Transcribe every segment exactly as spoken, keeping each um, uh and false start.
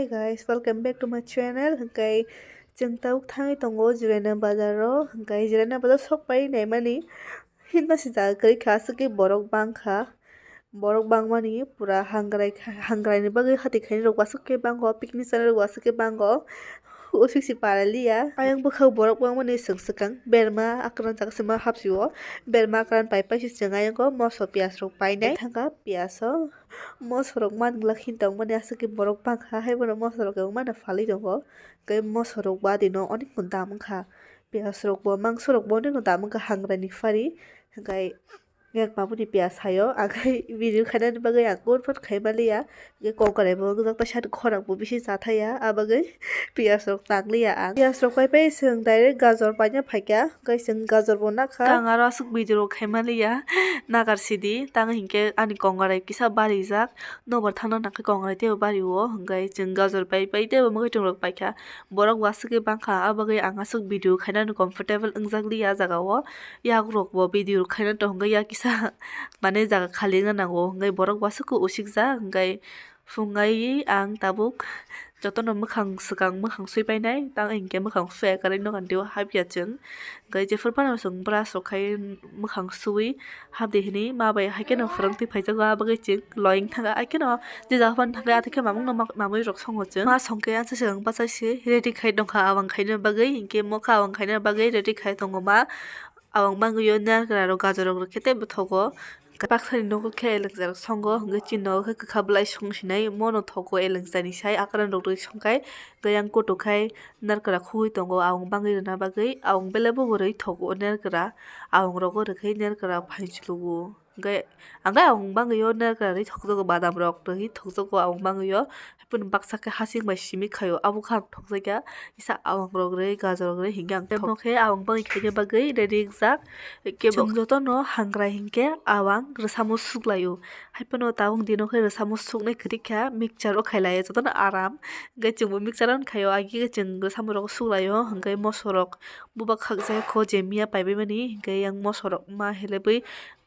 Hey guys, welcome back to my channel. Hwnkhe chwng tabuk thangwi tongo Jirana bazar o. Hwnkhe Jirana bazar sok pai naimani himna se jaga kwrwi kha, aswk khe borok bang kha. Borok bangmani pura hangrai kha, hangrai ni bagwi hati khainai rok aswk khe bango, picnic chanai rok aswk khe bango. Usik si para liya. Ayang bwkhao borok bangmani swng swkang berma akran jaga se ma hapsi o. Berma akran pai pai se chwng ayang o moso piyas rok painai thangkha piyas o. Moso rok man glak hin tongmani aswk khe borok bangkha, haibono moso rok kwbangma no phalwi tongo. Tei moso rok badi no onek no dam wngkha. Piyas rok bo mangso rok bo onek no dam wngkha hangrai ni phari. Hwnkhe yak mamuni piyas hai o, ang khai video khainani bagwi ang kun phot khai maliya. Hwnkhe kongrai bo wngjak, tai side khorang bo bisi chathaya, abagwi piyas rok tangliya ang. Piyas rok pai pai se ang direct gajor paina phaikha. Hwnkhe chwng gajor bo nakha. Ang aro aswk video rok khai maliya, nagar sidi, tamo hinkhe ani kongrai kisa barijak, nobar thangna nangkhe kongrai teibo bari o, hwnkhe chwng gajor pai pai teibo mwkhwtwng rok paikha, borok bo aswk khe bangkha, abagwi ang aswk video khainani comfortable wngjak liya jaga o, yak rok bo video rok khaina tong hwnkhe yak kisa mane jaga khali wngna nango, hwnkhe borok bo aswk khe usikjak, hwnkhe phungai ang tabuk. Jotono mwkhang swkang, mwkhang swi painai, tamo hinkhe mwkhang swi ya kwrwi nokha twiwi hapya chwng. Hwnkhe jephuru phano chwng brush rok khai mwkhang swi hapdi hinwi ma bai haikhe no phwrwng twi phaijago, abagwi chwng loi wng thangkha, haikhe no je jaga phano thangkhe atwkhe mamung no ma-, mamui rok songo chwng. Ma songkhe ansa swkang bachai se ready khai tongkha, awang khaina bagwi, hinkhe mokha awang khaina bagwi ready khai tongo ma. Awang bagwi o narikra rok, gajor rok rwkhe teibo thogo. Baksani nogo khe elengsa rok songo, hwnkhe chini nogo khe kwkha bwlai song sinai, mono thogo elengsa ni sai, akran rok rwi songkhai, hwnkhe yang koto khai narikra khugwi tongo, awang bagwi rwna bagwi, awang belai bo bo rwi thogo narikra, awang rogo rwkhe narikra phan chwlugo, hwnkhe, hwnkhe awang bagwi o narikra rwi thokjago, badam rok rwi thokjago awang bagwi o. Haipano baksa khe hasing bai simi khaio, abo khe ang thokjakya, kisa awang rok rwi, gajor rok rwi hinkhe ang thok-, tamo khe awang bagwi khaina bagwi ready wngjak. Kebo chwng jotono hangrai hinkhe awang rwsamo suklaio. Haipano tabuk dino khe rwsamo suknai kwrwi kha, mixture o khailaio jotono aram. Hwnkhe chwngbo mixture o khaio, agi khe chwng rwsamo rok suklaio, hwnkhe moso rok bubagra khakjak kho je miya paibaimani, hwnkhe yang moso rok ma helebwi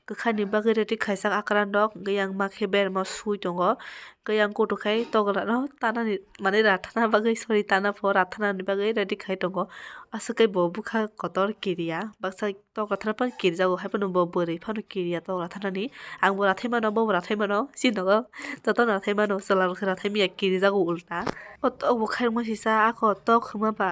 kwkhani bagwi ready khaijak akran rok, hwnkhe yang ma khe berma sui tongo, hwnkhe yang koto khai togra no tanani, mane rathana bagwi, sorry, tana pho rathanani bagwi ready khai tongo. Aswk khe bo bwkha kotor kiriya, baksa togra thana phano kirijago, haiphano bo bwrwi phano kiriya togra thanani. Ang bo rathai mano, bo bo rathai mano, chini nogo jotono rathai mano, chwla rok se rathai manya, kirijago ulta. O tok bo khairokma sisa, ako tok hwnma ba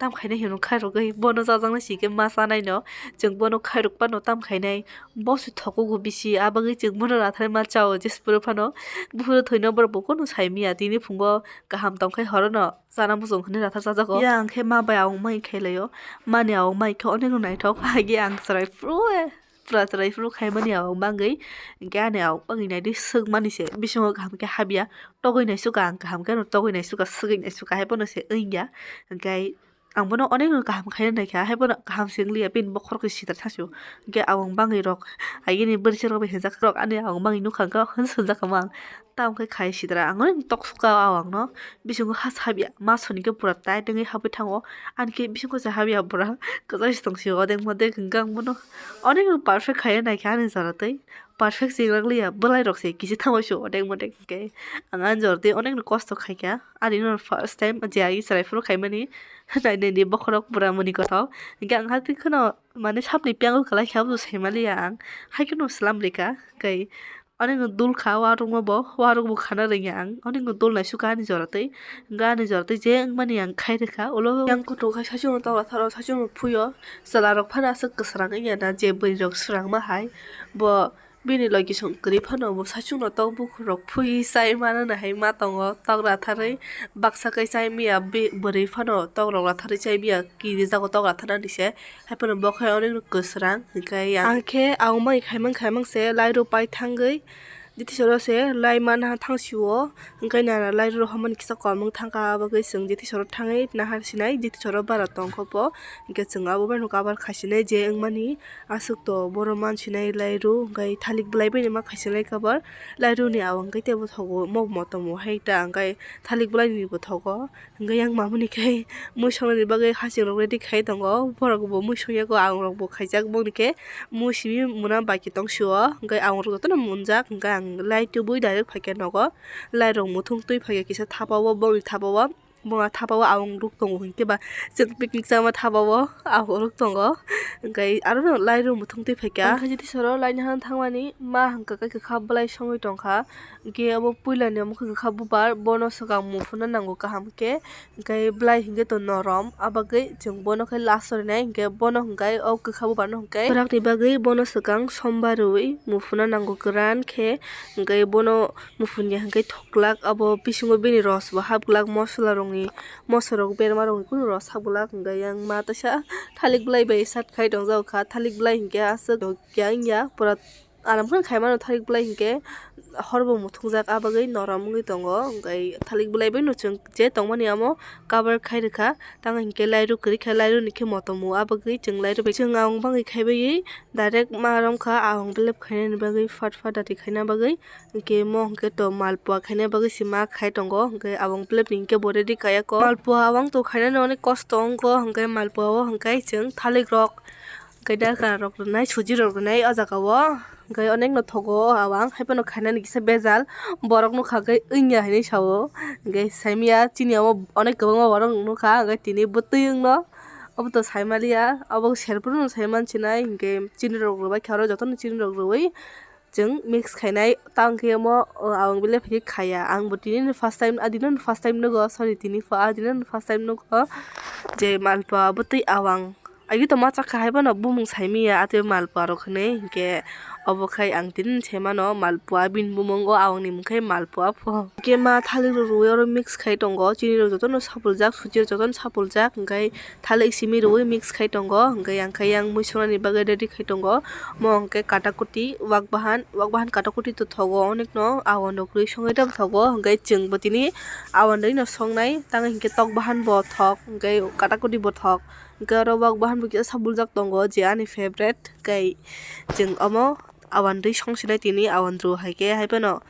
tam khaina hinwi khairogwi bono chajaknai si khe ma chanai no, chwng bono khairok phano tam khainai, bo se thokugo bisi, abagwi chwng bono rathai ma chao, jesporo phano buphuru thwino borok bo kunu sai manya, tini phungo kaham tong khai horono chana muchung hwnwi rathar chajago. Ya ang khe ma bai awang mai khe laio, mani awang mai khe onek no naithok, agi ang chwrai phuru, pura chwrai phuru khaimani awang bagwi, hinkhe ani awang bagwi naidi swkmani se, bisingo kaham khe habya, togwi naisukha ang, kaham khe no togwi naisukha, swgwi naisukha, haiphano se wngya, hinkhe ang bono onek no kaham khaina naikha, haiphano kaham se wngliya, bini bokhorok se sitra thangsu, hinkhe awang bagwi rok, agini bwrwi se rok bai hinjak rok, ani awang bagwi nukha, hinkhe hwnwi swngjak kha mo ang. Tamo khe khai sidra, ang onek tok sukha o awang no, bisingo ha sabya, ma soni khe pura tight wngwi habwi thango, ani khe bisingo se habya pura kwchai se tong sio, odek modek hwnkhe ang bono onek no perfect khai naikha ani jora twi, perfect se wngrak liya, bwlai rok se kisi tamo sio odek modek, hwnkhe ang ani jora twi onek no kosto khaikha, ani no first time je agi chwrai phuru khaimani, nai nai ni bokhorok pura muni kothok, hwnkhe ang ha twi kheno mane sapni piyango kwlai khe abo sai maliya ang, hai kheno slam rikha, hwnkhe. Ani no dul kha warok no bo, warok bo khana rwngya ang. Ani no dul naisukha ani jora twi. Hwnkhe ani jora twi je wngmani ang khai rwkha. Ulo yang kutung khai saichung no tok ratharo, saichung no phuio. Chwla rok phano aswk kwsrang wngya na je bwrwi rok swrang ma hai. Bo bini logi song kwrwi phano bo saichung no tok bukur rok phui chai mano no hai ma tongo tok ratharwi. Baksa khe chai manya bwrwi phano tok rok ratharwi chai manya kirijago tok ratharnani se. Haiphano bo khe onek no kwsrang, hwnkhe yang. Ang khe awang bai khaimang khaimang se, lairu pai thangwi, jiti soro se lai manha thang sio, hwnkhe nana lairu rok hamani kisa kolmwk thangkha, abagwi chwng jiti soro thangwi nahar sinai, jiti soro bara tongkho bo, hwnkhe chwng abo bai no cover khaisinai je wngmani, aswk to boro mansinai lairu, hwnkhe thalik bwlai bai no ma khaisinai cover, lairu ni awang khe teibo thogo, mo motom bo hai ta, hwnkhe thalik bwlai ni bo thogo. Hwnkhe yang mamani khe mui songnani bagwi hasing rok ready khai tongo, borok bo mui songyago, ang rok bo khaijak, boni khe mui simi muna baki tong sio, hwnkhe ang rok jotono munjak, hwnkhe ang. Lai tubui direct phaikha nogo. Lai rok muthung twi phaikha kisa thapa o, bongni thapa o. Bongni thapa o awang ruk tongo hinkhe ba chwng picnic chama thapa o awang ruk tongo. Hinkhe aro no lai rok muthung twi phaikha. Hinkhe jiti soro laini han thangmani ma hinkhe khe kwkha bwlai songwi tongkha. Hinkhe abo puilani omo khe kwkha bubar, bono swkang muphunna nango kaham khe. Hinkhe bwlai hinkhe to norom, abagwi chwng bono khe last o rinai, hinkhe bono hinkhe o kwkha bubar no hinkhe kwrakni bagwi bono swkang sombar rwi muphunna nango kwran khe, hinkhe bono muphunya hinkhe thoklak, abo bisingo bini ros bo hapglak, mosola rokni, moso rok berma rokni kunu ros hapglak, hinkhe yang ma teisa thalik bwlai bai sat khai tongjago kha, thalik bwlai hinkhe aswk ya wngya pura. Aram khe khaimano thalik bwlai hinkhe horbo muthungjak, abagwi norom wngwi tongo. Hinkhe thalik bwlai bai no chwng je tongmani amo cover khai rwkha. Tamo hinkhe lairu kwrwi kha, lairu ni khe motomu, abagwi chwng lairu bai chwng awang bagwi khaibai direct ma romkha, awang belep khainani bagwi, fat fat dati khaina bagwi. Hinkhe mo hinkhe to malpua khaina bagwi se ma khai tongo. Hinkhe awang belep ni hinkhe bo ready kaiya ko. Malpua awang to khainani onek kosto wngkho, hinkhe malpua o hinkhe chwng thalik rok Khe dakra rok rwnai, suji rok rwnai o jaga o. Hinkhe onek no thogo o awang, haiphano khainani kisa bejal. Borok nukha khe wngya hinwi sao. Hinkhe saimanya chini amo onek kwbangma borok nukha, hinkhe tini bwtwi wngno. Obo to saimaliya, obo serphuru no saimansinai, hinkhe chini rok rwbaikha oro jotono chini rok rwui. Chwng mix khainai, tang khe omo, o, awang belai phai khe khaiya. Ang bo tini no first time, adino no first time nugo, sorry, tini pho adino no first time nugo je malpua bwtwi awang. Agi to ma chakha hai bono bumung saimanya, atwi malpua rok hinwi hinkhe obo khai ang tini no saimano malpua, bini bumung o awang ni mung khai malpua pho. Hinkhe ma thalik rok rwui oro mix khai tongo, chini rok jotono sapuljak, suji rok jotono sapuljak, hinkhe thalik simi rwui mix khai tongo, hinkhe yang khe yang mui songnani bagwi ready khai tongo. Mo hinkhe katakuti, wak bahan, wak bahan katakuti to thogo onekno, awang rok rwi songwi tamo thogo, hinkhe chwng bo tini awang rwi no songnai, tamo hinkhe tok bahan bo thok, hinkhe katakuti bo thok, hinkhe oro wak bahan bo kisa sabuljak tongo, je ani favorite, hinkhe chwng omo awang rwi songsinai tini awang rw hai khe hai phano.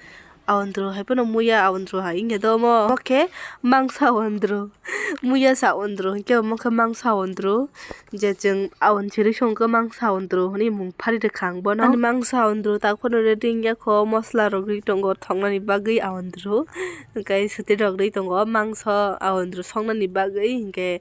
Awandru hai phano muya awandru hai wngya do omo. Omo khe mangsa awandru. Muya sa awandru hinkhe omo khe mangsa awandru. Je chwng awan siri songkhe mangsa awandru hwnwi mung phari rwkha ang bono. Ani mangsa awandru tak phano ready wngya kho, mosla rok ri tongo thoknani bagwi awandru. Hinkhe swtwi rok ri tongo mangsa awandru songnani bagwi hinkhe.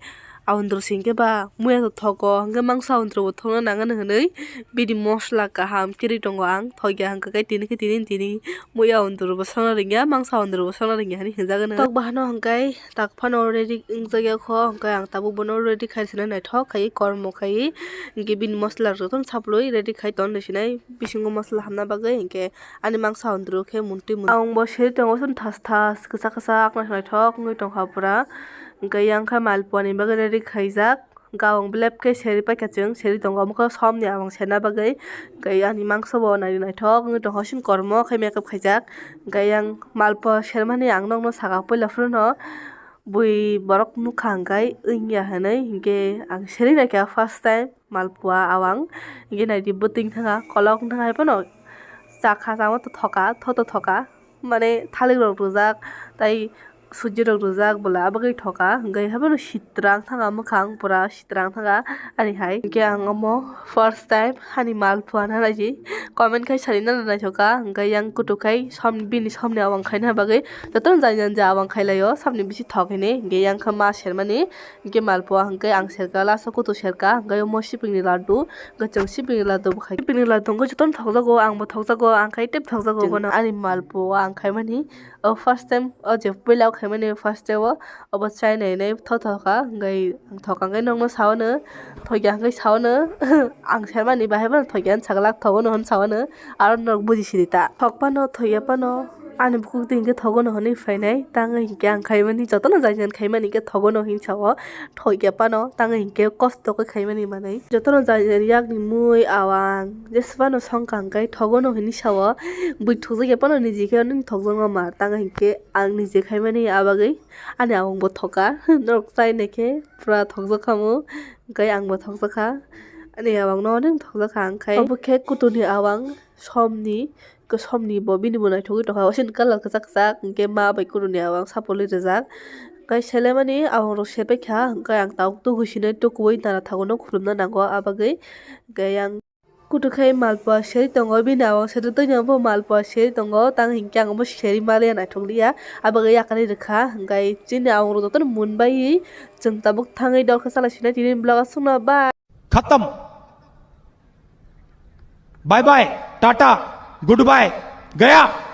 Awandru se hinkhe ba muya to thogo, hinkhe mangsa awandru bo thokna nangani hwnwi bini mosla kaham kiri tongo ang, thokya hinkhe tini khe tini tini muya awandru bo songna rwngya, mangsa awandru bo songna rwngya hinwi hinjagano. Tok bahano hinkhe tak phano ready wngjakya kho, hinkhe ang tabuk bono ready khai sinai naithok khai kormo khai, hinkhe bini mosla rok jotono saplui ready khai ton rw sinai bisingo mosla hamna bagwi, hinkhe ani mangsa awandru khe muntwi mun. Ang bo siri tongo chwng thas thas kwchak kwchak naithok wngwi tongkha pura. Hinkhe yang khe malpua ni bagwi ready khaijak. Gawang belep khe seri paikha chwng, seri tongo omo khe som ni awang serna bagwi. Hinkhe ani mangso bo nai naithok wngwi tongkha, chwng kormo khe makeup khaijak. Hinkhe yang malpua sermani ang nokno saka puila phuru no bui borok nukha hinkhe wngya hinwi. Hinkhe ang seri naikha first time. Malpua awang, hinkhe naidi bwtwi wngthangkha, kolok wngthangkha hai phano chakha chama to thoka, tho to thoka, mane thalik rok rwjak, tai suji rok rwjak bwla abagwi thoka, hinkhe hai phano sitra wngthangkha mwkhang pura sitra wngthangkha ani hai. Hinkhe ang omo first time ani malpua nanaiji comment khai sari nana naithokha, hinkhe yang kutuk khai som bini somni awang khaina bagwi jotono jani jani je awang khailaio, samni bisi thok hinwi, hinkhe yang khe ma sermani. Hinkhe malpua hinkhe ang serka, last o kutu serka, hinkhe omo sipingni laddu, hinkhe chwng sipingni laddu bo khai. Sipingni laddu hinkhe jotono thokjago, ang bo thokjago, ang khai tei thokjago bono. Ani malpua ang khaimani, o first time, o je puila o khaimani first time o, obo chai nai nai tho thokha, hinkhe ang thokha hinkhe nokno sao no, thokya hinkhe sao no, ang sermani bahai bono thokya hinwi saglak thogo no hinwi sao no, aro norok buji sidi ta. Thok phano, thokya phano. Ani bukuk twi hinkhe thogo no hwnwi phainai, tangwi hinkhe ang khaimani, jotono jani jani khaimani hinkhe thogo no hinwi sao, thokya phano, tangwi hinkhe kosto khe khaimani manwi. Jotono jani jani yakni mui, awang, jesa phano songkha hinkhe thogo no hinwi sao, bui thokjakya phano niji khe nini thokjakma mar, tangwi hinkhe ang nije khaimani, abagwi ani awang bo thoka, norok chai naikhe pura thokjak khamu, hinkhe ang bo thokjakha, ani awang no onek thokjakha ang khai. Obo khe kutuni awang. Somni, khe somni bo bini bo naithogwi tongkha, osin colour kwchak kwchak, hinkhe ma bai kuruni awang sapulwi rijak. Khe selemani awang rok sepaikha, hinkhe ang tabuk tugu sinai tukuwi nana thago no khulumna nango, abagwi hinkhe yang. Kutukhai malpua seri tongo, bini awang seri twi no bo malpua seri tongo, tang hinkhe ang bo seri maliya naithokliya, abagwi yakarwi rwkha, hinkhe chini awang rok jotono munbaiwi chwng tabuk thangwi dol khe chalai sinai tini vlog aswkno bye. खत्म। Bye bye, tata, goodbye, गया।